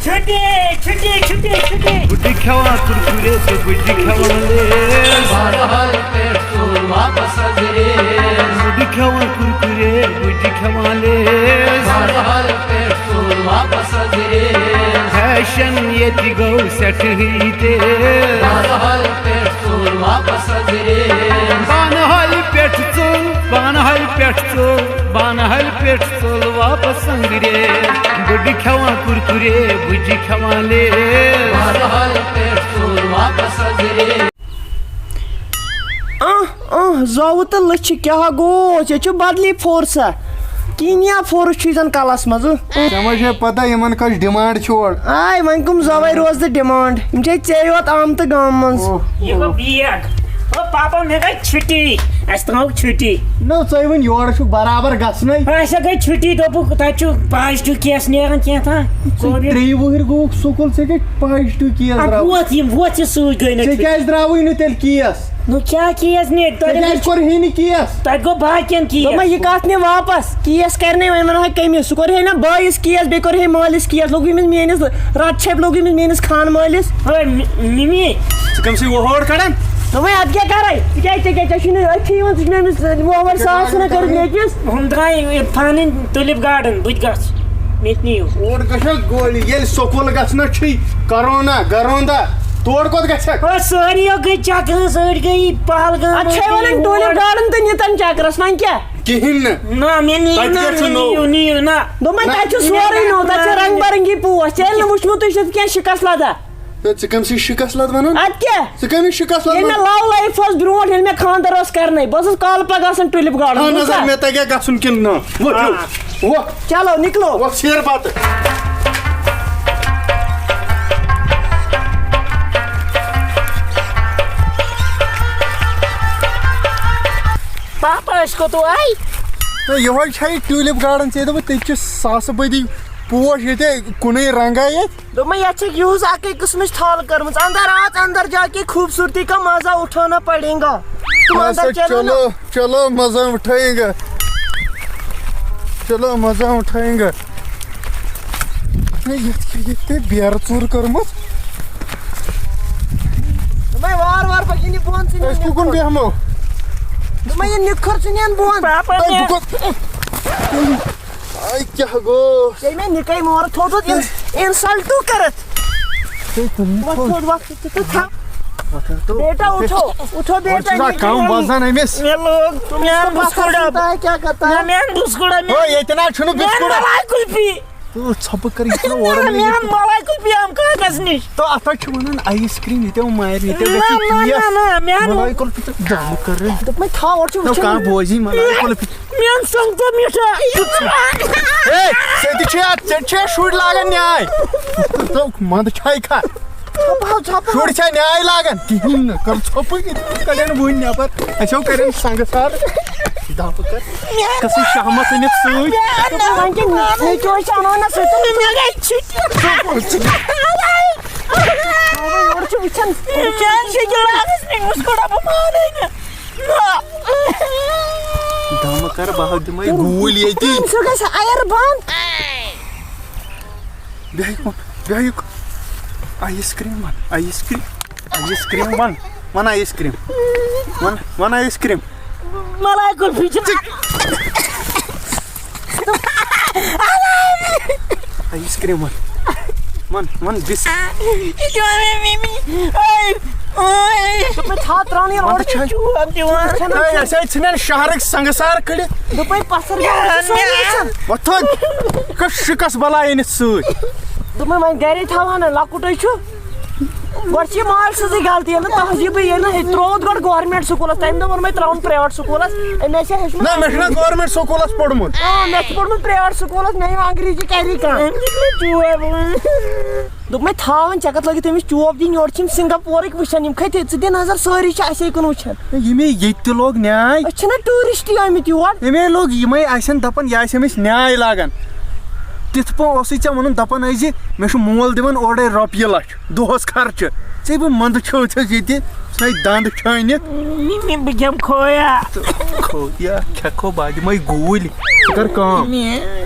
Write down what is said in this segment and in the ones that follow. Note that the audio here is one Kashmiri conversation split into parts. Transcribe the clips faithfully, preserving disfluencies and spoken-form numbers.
چھُٹی، چھُٹی، چھُٹی، چھُٹی۔ بُڈٕ کھٮ۪وان کُرکُرے تہٕ بُجہِ کھٮ۪وان لیز۔ بہرحال پٮ۪ٹھ ژوٚل واپس حظ ریز۔ بُڈٕ کھٮ۪وان کُرکُرے، بُجہِ کھٮ۪وان لیز۔ بہرحال پٮ۪ٹھ ژوٚل واپس حظ ریز۔ فیشن ییٚتہِ گوٚو سٮ۪ٹھٕے تیز۔ بہرحال پٮ۪ٹھ ژوٚل واپس حظ ریز۔ بانہال پٮ۪ٹھ ژوٚل، بانہال پٮ۪ٹھ ژوٚل، بانہال پٮ۪ٹھ ژوٚل واپس انگریز۔ بُڈٕ کھٮ۪وان کُرکُرے، بُجہِ کھٮ۪وان لیز۔ بانہال پٮ۪ٹھ ژوٚل واپس انگریز۔ آہ، آہ، زوٕ تہٕ لٔچھِ کیٛاہ گوٚو؟ ژےٚ چھُ بدلی فورسا؟ کینیا فورس چھُے زن کلس منٛز۔ ژےٚ ما چھے پتہ یِمن کۄس ڈیمانڈ چھِ اورٕ؟ آے، وۄنۍ کٕم زوے روز تہٕ ڈیمانڈ؟ یِم چھے ژےٚ یوت آمتہٕ گامہٕ منٛز۔ اوہ۔ یہِ گوٚو بیگ۔ او پاپا، مےٚ گٔے چھُٹی۔ اَسہِ تھٲو چھُٹی۔ نہ، ژٕ وۄنۍ یورٕ چھُکھ برابر گژھنَے۔ اَسہِ گٔے چھُٹی، دوٚپُکھ تَتہِ چھُ پازٹیو کیس نیران کینٛہہ تام۔ ژٕ کووِڈ۔ ترٛیٚیہِ وُہٕرۍ گوٚوُکھ سکوٗل، ژےٚ کیٛاہ پازٹیو کیس آ، درٛاو؟ ووت یِم، ووت یہِ سۭتۍ گٔے نہٕ ژےٚ چھُٹی۔ کیٛازِ درٛاوٕے نہٕ تیٚلہِ کیس؟ نہٕ کیٛاہ کیس نہِ؟ تۄہہِ ژےٚ کیٛازِ کوٚرہے نہٕ کیس؟ تۄہہِ گوٚو باقین کیس۔ دوٚپمَے، یہِ کَتھ نہِ واپس؟ کیس کَرِ نَے، وۄنۍ وَنہٕ ہا کٔمِس؟ سُہ کوٚرہے نہ بٲیِس کیس، بیٚیہِ کوٚرہے مٲلِس کیس، لوٚگُے أمِس میٛٲنِس رَتہٕ چھَپہِ، لوٚگُے أمِس میٛٲنِس خان مٲلِس۔ ہے، می-، مِمی۔ ژٕ کَم سٕے وۄہوڑ کَڑان؟ دوٚپمَے، اَدٕ کیٛاہ کَرَے؟ ژٕ کیٛازِ، ژےٚ کیٛاہ، ژےٚ چھُے نہٕ أتھی یِوان، ژٕ چھُکھ مےٚ أمِس وۄہوڑ ساس ہنا کٔرِتھ نیٚچوِس۔ ہُم درٛاے پھانٕنۍ ٹُلِپ گارڈن، بہٕ تہِ گژھٕ۔ مےٚ تہِ نِیِو۔ اور گژھِ گولی، ییٚلہِ سکوٗل گژھنَس چھُے کرونا، گروندا، تور کوٚت گژھکھ؟ او، سٲری یو گٔے چکرس، أڑۍ گٔے پہلگام، اَتھ چھے أڑۍ گٔے وَنان ٹولِپ اور۔ گارڈن تہٕ نِتَن چکرس، وۄنۍ کیٛاہ؟ کِہیٖنۍ نہٕ۔ نہ، مےٚ نِیِو تَتہِ نہ، کیٛاہ چھُ مےٚ نوٚو؟ نِیِو، نِیِو نہ۔ دوٚپمَے، نہ، تَتہِ چھُ مےٚ سورُے نہ، نوٚو، تَتہِ چھِ نہ، رنٛگ برنٛگی پوش، ژےٚ ییٚلہِ نہٕ وٕچھمُتٕے چھُتھ کینٛہہ، شِکَس لَدہ۔ ہے، ژٕ کَمہِ سۭتۍ شِکَس لَد وَنان؟ اَدٕ کیٛاہ؟ ژٕ کَمہِ شِکَس لَد ییٚلہِ مےٚ وَنان؟ لَو لایِف ٲس برونٛٹھ، ییٚلہِ مےٚ خانٛدَر اوس کَرنَے، بہٕ ٲسٕس کالہٕ پَگاہ آسان ٹُلِپ گارڈن، ہاں، نظر بوٗزتھا؟ مےٚ تَگہِ گژھُن کِنہٕ نہ؟ وۄتھ ہیوٚر۔ آ۔ وۄتھ۔ چلو، نِکلو۔ وۄتھ سیر بَتہٕ۔ پاپا، أسۍ کوٚت آے؟ تہٕ یِہوٚے چھےٚ یہِ ٹیوٗلِپ گارڈن، ژےٚ دوٚپُتھ تٔتۍ چھِ ساسہٕ بٔدی پوش ییٚتہِ کُنُے رنٛگا ییٚتہِ۔ دوٚپمَے، یَتھ چھَکھ یِہُز اَکٕے قٕسمٕچ تھل کٔرمٕژ۔ اندر آژ، اندر جا کے خوبصورتی کا مزہ اٹھانا پڑیں گا۔ تم اندر اچھا، چلو نا۔ چلو، چلو، مزہ اٹھائیں گا۔ چلو، مزہ اٹھائیں گا۔ ہے، یَتھ کیٛاہ، ییٚتہِ کیٛاہ بیرٕ ژوٗر کٔرمٕژ؟ دوٚپمَے، وار وار پَکہِ یہِ بۄن ژٕ نِن أسۍ کُکُن نِکھُر۔ بیٚہمو؟ دوٚپمَے، یہِ نِکھُر ژٕ نِن بۄن۔ پاپا، ہے، مےٚ بہٕ کوٚت؟ آے، کیٛاہ گوٚو؟ ژےٚ مےٚ نِکَے مورٕ تھوٚوتُتھ اِن-، اِنسَلٹُو کٔرِتھ۔ ہے، تُل نہٕ وۄتھ تھوٚد۔ تھوٚد، وۄتھ تھوٚد، تھوٚد، تھوٚد، تھوٚد۔ وۄتھ حظ تُل۔ بیٹا اٹھو، اٹھو بیٹا، وۄنۍ چھُ نا نِکَے کم مورٕ۔ وزن أمِس؟ مےٚ لوگ، مےٚ اَن بسکوٗٹا۔ بسکوٗٹا ہے کیا کرتا ہے؟ نہ، مےٚ اَن بسکوٗٹا، مےٚ ہو، ییٚتہِ نہ چھُنہٕ مےٚ اَن بسکوٗٹا۔ ملاے کُلفی۔ تہٕ ژھۄپہٕ کٔرِتھ چھُنہ اورٕ مےٚ ییٚتہِ۔ اَن ملاے کُلفی اَن کاکَس نِش۔ تہٕ اَتھ حظ چھِ وَنان آیِس کرٛیٖم، ییٚتہِ یِمو مارِ، ییٚتہِ نہ، گژھِ نہ، کیس۔ نہ، نہ، مےٚ اَن ملاے کُلفی تہٕ دَمہٕ کٔرٕنۍ۔ دوٚپمَے تھاو، اورٕ چھُ نہ، وٕچھُن۔ کانٛہہ بوزی ملاے کُلفی۔ مےٚ اَن سنٛگتر مِٹھٲے۔ ہے، ژےٚ تہِ چھے اَتھ، ژےٚ تہِ چھے شُرۍ لاگان نیٛاے۔ ژٕ منٛدٕ چھَے کھا۔ ژھۄپہٕ حظ، ژھۄپہٕ۔ شُرۍ چھا نیٛاے لاگان؟ کِہیٖنۍ نہٕ، کر ژھۄپٕے، کڑن وٕنۍ نٮ۪بر۔ اَسہِ ہو کَرن سنٛگہٕ سار۔ دَپہٕ کر، قٕصہٕ شہمس أنِتھ سۭتۍ۔ وۄنۍ کیٛاہ، مےٚ کیٛاہ اوس اَنُن نہ سۭتۍ؟ مےٚ گٔے چھُٹی۔ یورٕ چھُ وٕچھان۔ مےٚ چھُ گِلاسَس نِمُت، کوٗتاہ بہٕ مانَے نہٕ۔ دَمہٕ کر، بہٕ ہا دِمَے گوٗلۍ ییٚتی۔ سُہ گژھِ اَیَر بنٛد۔ بیٚہہ یُکُن، بیٚہہ یُکُن۔ آیِس کرٛیٖم وَن، آیِس کرٛیٖم، آیِس کرٛیٖم وَن، وَن آیِس کرٛیٖم۔ وَن، وَن آیِس کرٛیٖم۔ مَلاے کُلفی چھِ۔ آیِس کرٛیٖم وَن۔ وَن، وَن بِس۔ یہِ چھِ وَنان مِمی۔ آے، آے۔ دوٚپمَے تھاو ترٛاونہٕ یہِ وَن روڈ تہٕ چھَے۔ چوب دِوان۔ ہے، اَسہِ ہے ژھٕنن شہرٕکۍ سنٛگہٕ سار کٔڑِتھ۔ دوٚپمَے پَتھر مےٚ، چھُ سورُے مےٚ۔ وٕچھان۔ وۄتھ تھوٚد۔ کَس شِکَس بَلاے أنِتھ سۭتۍ۔ دوٚپمَے وۄنۍ گَرے تھاوان نہ، لۄکُٹے چھُ۔ گۄڈٕ چھِ یہِ مالۍ سٕنٛزٕے غلطی، ییٚلہِ نہٕ تہذیٖبٕے، ییٚلہِ نہٕ ہے ترٛووُتھ گۄڈٕ گورمٮ۪نٛٹ سکوٗلَس، تَمہِ دۄہ ووٚن مےٚ ترٛاوُن پرٛایویٹ سکوٗلَس، أمۍ آسہِ ہے ہیوٚچھمُت۔ نہ، مےٚ چھُنہ گورمٮ۪نٛٹ سکوٗلَس پوٚرمُت۔ آ، مےٚ چھُ پوٚرمُت پرٛایویٹ سکوٗلَس، مےٚ ہیوٚو انگریٖزی کَری کانٛہہ۔ أمۍ دیُت مےٚ جواب۔ دوٚپمَے تھاو وۄنۍ، ژےٚ کَتھ لٲگِتھ أمِس چوب دِنۍ، یورٕ چھِ یِم سِنگاپورٕکۍ وٕچھان، یِم کھٔتۍ، ژٕ دِ نظر، سٲری چھِ اَسے کُن وٕچھان۔ ییٚمے ییٚتہِ تہِ لوٚگ نیٛاے۔ أسۍ چھِنہ ٹوٗرِسٹ آمٕتۍ یور۔ ییٚمے لوٚگ، یِمَے آسن دَپان، یہِ آسہِ أمِس نیٛاے لاگان۔ تِتھ پٲٹھۍ اوسُے ژےٚ ووٚنُن، دَپان ٲسۍ زِ مےٚ چھُ مول دِوان اورَے رۄپیہِ لَچھ۔ دۄہس خرچہٕ۔ ژےٚ بہٕ منٛدٕ چھٲتھس ییٚتہِ، ژھٕنے دنٛد چھٲنِتھ۔ مےٚ، مےٚ، بہٕ کھٮ۪مہٕ کھویا۔ تہٕ کھویا کھٮ۪کھو، بہٕ دِمے گوٗلۍ۔ ژٕ کر کٲم۔ مےٚ،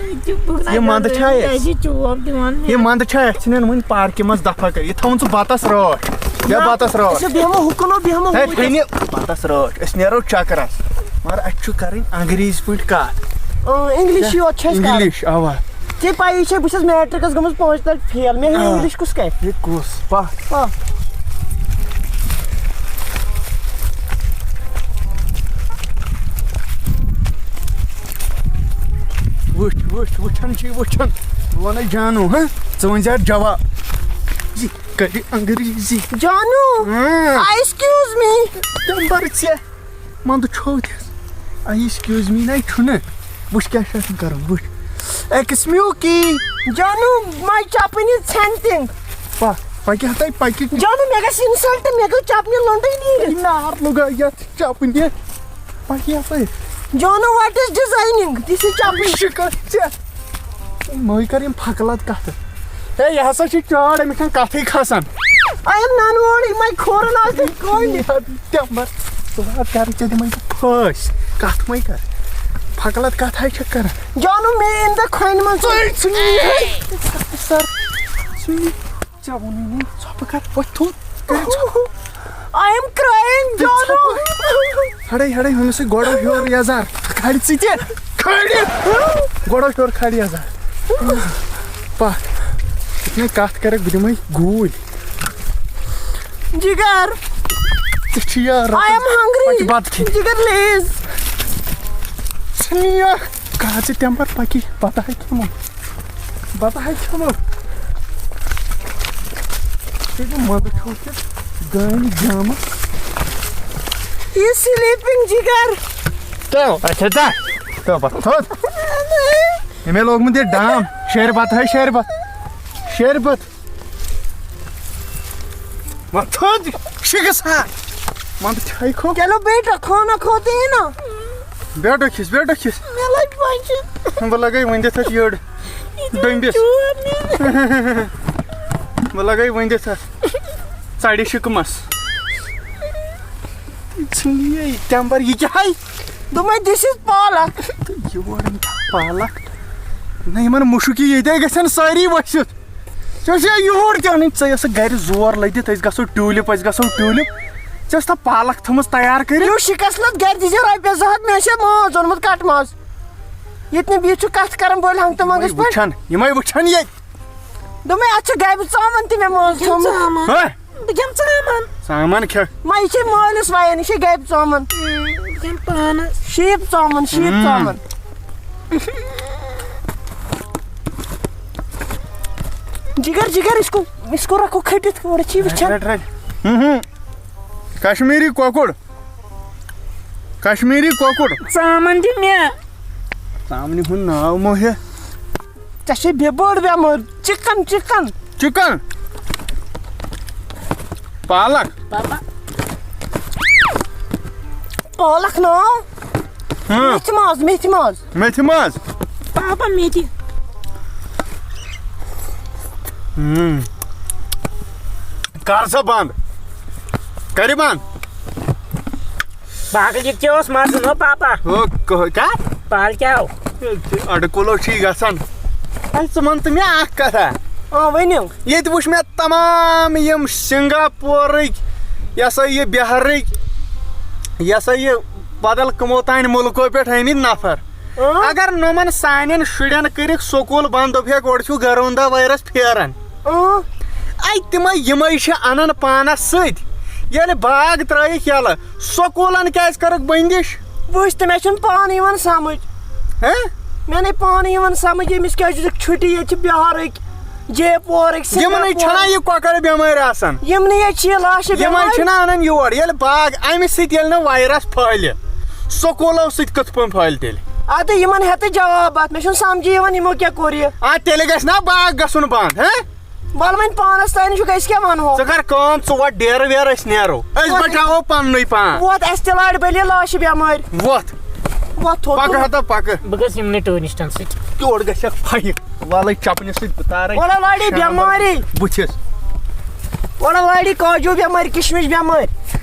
یہِ منٛدٕ چھا اَسہِ؟ یہِ چوب دِوان مےٚ۔ یہِ منٛدٕ چھا اَسہِ؟ ژھٕنن وۄنۍ پارکہِ منٛز دفع کٔرِتھ۔ یہِ تھاوُن ژٕ بتس رٲچھ۔ بیٚہہ نہ، بتس رٲچھ۔ أسۍ بیٚہمو ہُکُن، بیٚہمو ہے، ہُکُن۔ تھٲینہِ بتس رٲچھ۔ أسۍ نیرو چکرس۔ مگر اَسہِ چھُ کرٕنۍ انگریزی پٲٹھۍ کتھ۔ اۭں، انگلشی یوت چھِ اَسہِ کرٕنۍ۔ انگلش، اوا۔ ژےٚ پَیی چھےٚ، بہٕ چھَس میٹرکس گٔمٕژ پانٛژھ لٹہِ فیل۔ مےٚ ہیوٚو آ۔ انگلش کُس کرِ؟ یہِ کُس؟ پا۔ پا۔ وٕچھ، وٕچھ، وٕچھان چھِ، وٕچھان۔ بہٕ وَنَے جانو، ہہ؟ ژٕ ؤنۍ زِ اَتھ جواب۔ یہِ کَرِ انگریزی۔ جانو، ہاں۔ Excuse me۔ تَمہِ پَتہٕ ژےٚ۔ منٛدٕ چھو تہِ۔ آ، excuse me نَے چھُنہٕ۔ وٕچھ کیٛاہ چھُ آسان کَرُن، وٕچھ۔ Excuse me۔ جانو، my چَپٕنۍ is something۔ پا، پَکہِ ہا تۄہہِ پَکہِ۔ جانو، مےٚ گژھِ insult، مےٚ گٔے چَپنہِ لٔنٛڈٕے نیٖرِتھ۔ نار لوٚگا یَتھ چَپنہِ۔ پَکہِ یَپٲرۍ۔ جانو، what is designing؟ This is چَپنہِ۔ شِکَس ژےٚ۔ مٔنٛزۍ کر یِم پھکہٕ لد کتھٕ۔ ہے، یہِ ہسا چھِ چٲڑ، أمِس چھَنہٕ کتھٕے کھسان۔ I am ننہٕ وورٕے، مےٚ کھورُن آز تہِ کٔنۍ۔ یہِ ہا تہِ مر، ژٕ وات گرٕ، ژےٚ دِمَے بہٕ پھٲسۍ۔ کتھ مَے کر۔ پھکہٕ لد کتھ ہاے چھَکھ کران؟ جانو، مےٚ أنۍ تہٕ کھۄنہِ منٛز ژٕ۔ ژٕ ژٕ سر، ژٕ ژےٚ ووٚنُے نہٕ، ژھۄپہٕ کر، وۄتھ تھوٚد۔ I am crying، جانو۔ ہڑے، ہڑے، ہُمِس سۭتۍ گۄڈٕ ہیوٚر یزار۔ کھڑِ ژٕ تہِ۔ کھڑِ۔ گۄڈٕ ہیوٚر کھڑِ یزار۔ پکھ۔ یُتھ مےٚ کتھ کرکھ، بہٕ دِمے گوٗلۍ۔ جگر۔ ژےٚ چھِ یار I am hungry۔ پتہٕ بتہٕ کھیٚنۍ۔ جگر، لیز۔ ژٕ نِیَکھ۔ کر ژٕ تَمہِ پتہٕ پکی، بتہٕ ہا کھٮ۪مو۔ بتہٕ ہا کھٮ۪مو۔ ییٚلہِ مَزٕ چھُ کہِ دانہِ جامہٕ۔ یہِ sleeping جگر۔ تو، اچھا، ژٕ۔ تو، بس، تھوٚد۔ ییٚمے لوگمُت یہِ ڈام۔ شیرِ بتہٕ ہے، شیرِ بتہٕ۔ شیرِ بتہٕ۔ وۄتھ تھوٚد، شِکس ہا۔ وۄنۍ تھٲے کھو۔ چلو بیٹا، کھانا کھاتے ہیں نا۔ بیٹو کھس، بیٹو کھس۔ مےٚ لَگہِ وۄنۍ۔ بہٕ لَگَے وۄنۍ دِتھ اَتھ یٔڈ۔ یہِ چھُ ڈٔمبِس۔ چور مےٚ۔ بہٕ لَگَے وۄنۍ دِتھ اَتھ۔ ژَرِ شِکمَس۔ ژھٕنہِ یہِ تَمبَر، یہِ کیٛاہ ہاے؟ دوٚپمَے، this is پالک۔ یور أنۍ پالک۔ نہ، یِمَن مُشُک یہِ ییٚتے گژھن سٲری ؤسِتھ۔ ژےٚ اوس یا یور تہِ اَنٕنۍ، ژےٚ ٲسٕکھ گرِ زور لٔدِتھ، أسۍ گژھو ٹیوٗلِپ، أسۍ گژھو ٹیوٗلِپ۔ ژےٚ ٲس تَتھ پالک تھٲومٕژ تیار کٔرِتھ۔ یہِ اوس شِکَس لَد گرِ، دِژ یہِ رۄپیَس زٕ ہَتھ، مےٚ آسہِ ہا ماز اوٚنمُت کَٹہٕ ماز۔ ییٚتہِ نہٕ بِہِتھ چھُ کَتھ کَران بٔلۍ ہنٛگتہٕ یِمَے منٛگَس پٲٹھۍ۔ وٕچھان، یِمَے وٕچھان ییٚتہِ۔ دوٚپمَے، اَتھ چھُ گَبہِ ژامَن تہِ مےٚ ماز تھوٚومُت۔ ژامَن۔ ہہ؟ بہٕ کھٮ۪مہٕ ژامَن۔ ژامَن کھٮ۪کھ۔ مَے، یہِ چھے مٲلِس وَیَن، یہِ چھے گَبہِ ژامَن۔ بہٕ کھٮ۪مہٕ پانَس۔ شیٖپ ژامَن، شیٖپ ہُم۔ ژامَن۔ جگر، جگر، اس کو، اس کو رکھو کھٔٹِتھ، اورٕ چھی وٕچھان۔ رٹ، رٹ۔ ہُم، ہُم۔ کشمیٖری کۄکُر۔ کشمیٖری کۄکُر۔ ژامَن دِ مےٚ۔ ژامنہِ ہُنٛد ناو مہ ہےٚ۔ ژےٚ چھے بیٚیہِ بٔڑ بٮ۪مٲرۍ، چِکَن، چِکَن۔ چِکَن۔ پالک۔ پالک ناو۔ ہاں۔ میتھِ ماز، میتھِ ماز۔ میتھِ ماز۔ پاپا میتھِ۔ ہم۔ کر سا بند۔ کر یہِ بند۔ پاکہٕ یہِ تہِ اوس مَزٕ نو پاپا۔ ہو، کہٕ-، کیٛاہ؟ پال کیٛاہ ہو؟ اَڈٕ کُلو چھُے گژھان۔ ہے، ژٕ وَن تہٕ مےٚ اَکھ کَتھا۔ آ، ؤنِو۔ ییٚتہِ وٕچھ مےٚ تمام یِم سنگاپورٕکۍ، یہِ ہسا یہِ بِہارٕکۍ، یہِ ہسا یہِ بدل کٕمو تانۍ مُلکو پٮ۪ٹھ آمٕتۍ نفر۔ اۭں۔ اگر نۄمن سانٮ۪ن شُرٮ۪ن کٔرِکھ سکوٗل بنٛد، دوٚپہَکھ، اورٕ چھُ گروندہ وایرس پھیران۔ اۭں۔ اَتہِ تِمے یِمے چھِ اَنان پانس سۭتۍ۔ ییٚلہِ باغ ترٲیِکھ یَلہٕ، سکوٗلن کیٛازِ کٔرٕکھ بندش؟ وٕچھ تہٕ، مےٚ چھُنہٕ پانہٕ یِوان سمجھ۔ ہہ؟ مےٚ نَے پانہٕ یِوان سمجھ، ییٚمِس کیٛازِ دِژٕکھ چھُٹی، ییٚتہِ چھِ بِہارٕکۍ، جے پوٗرٕکۍ، یِمنٕے سنگاپورٕکۍ۔ چھَنا یہِ کۄکَر بٮ۪مٲرۍ آسان؟ یِمنٕے ییٚتہِ چھِ یہِ لاشہِ یِمَے بٮ۪مٲرۍ۔ چھِنہ اَنان یور۔ ییٚلہِ باغ، اَمہِ سۭتۍ ییٚلہِ نہٕ وایرس پھٲلہِ، سکوٗلو سۭتۍ کِتھ پٲٹھۍ پھٲلہِ تیٚلہِ؟ اَدٕ یِمَن ہٮ۪تہٕ جواب اَتھ، مےٚ چھُنہٕ سَمجھی یِوان یِمو کیٛاہ کوٚر یہِ۔ آ، تیٚلہِ گژھِ نا باغ گژھُن بنٛد، ہہ؟ وَلہٕ وۄنۍ پانَس تام چھُ، أسۍ کیٛاہ وَنہو؟ ژٕ کر کٲم، ژٕ وَٹ ڈیرٕ ویرٕ، أسۍ نیرو، أسۍ وَٹ۔ بچاوو پننُے پان۔ ووت اَسہِ تہِ لارِ بٔلی لاشہِ بٮ۪مٲرۍ۔ وۄتھ۔ وۄتھ تھوٚد پکہٕ تُل۔ ہتا پکہٕ۔ بہٕ گژھٕ یِمنٕے ٹوٗرِسٹن سۭتۍ۔ تورٕ گژھکھ پھَکھ۔ وَلَے چپنہِ سۭتۍ بہٕ تارَے۔ وَلہٕ لارِ بٮ۪مٲری۔ بٕتھِس۔ وَلہٕ لارِ کاجوٗ بٮ۪مٲرۍ، کِشمِش بٮ۪مٲرۍ۔